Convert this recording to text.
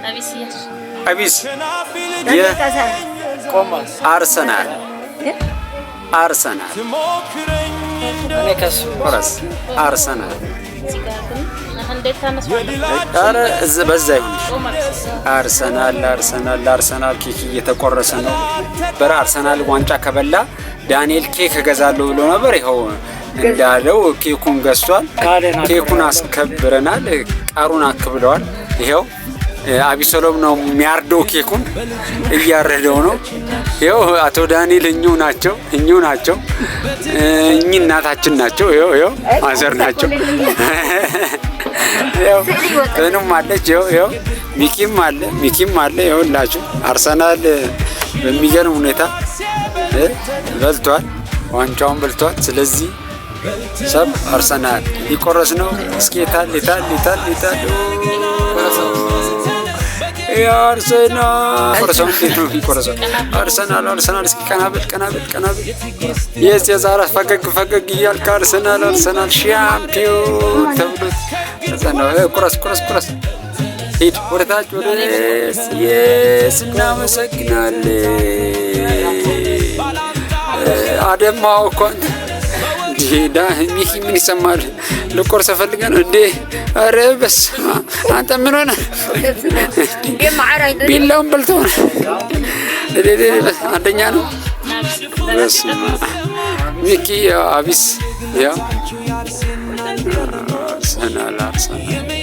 አቢስ የአርሰናል አርሰናል ቆረስ አርሰናል። ኧረ በዛ ይሁን። አርሰናል አርሰናል አርሰናል። ኬክ እየተቆረሰ ነው። በረ አርሰናል ዋንጫ ከበላ ዳንኤል ኬክ እገዛለሁ ብሎ ነበር። ይኸው እንዳለው ኬኩን ገዝቷል። ኬኩን አስከብረናል። ቃሩን አክብለዋል። ይኸው አቢሰሎም ነው የሚያርደው፣ ኬኩን እያረደው ነው። ይኸው አቶ ዳንኤል እኚሁ ናቸው፣ እኚሁ ናቸው፣ እኚህ እናታችን ናቸው። ይኸው ይኸው mother ናቸው። ይኸው እንትኑም አለች። ይኸው ይኸው ሚኪም አለ፣ ሚኪም አለ። ይኸውላችሁ አርሰናል በሚገርም ሁኔታ በልቷል፣ ዋንጫውን በልቷል። ስለዚህ ሰብ አርሰናል ሊቆረስ ነው። እስኪ የታል የታል የታል የታል የአርሰናል ቆረሰው? እንዴት ነው የሚቆረሰው? አርሰናል አርሰናል። እስኪ ቀናብል ቀናብል ቀናብል። Yes፣ የዛራ ፈገግ ፈገግ እያልክ አርሰናል አርሰናል ሻምፒዮን ተብሎ ነው። ቁረስ ቁረስ ቁረስ። ሂድ ወደ ታች ወደ yes፣ እናመሰግናለን። አደማው እኮ ሚኪ ምን ይሰማል? ልቆርስ ፈልገህ ነው እንዴ? ኧረ በስመ አብ! አንተ ምን ሆነ? ቢላውን በልተው ነው። አንደኛ ነው። በስመ አብ! ሚኪ አቢስ ያው አርሰናል አርሰናል።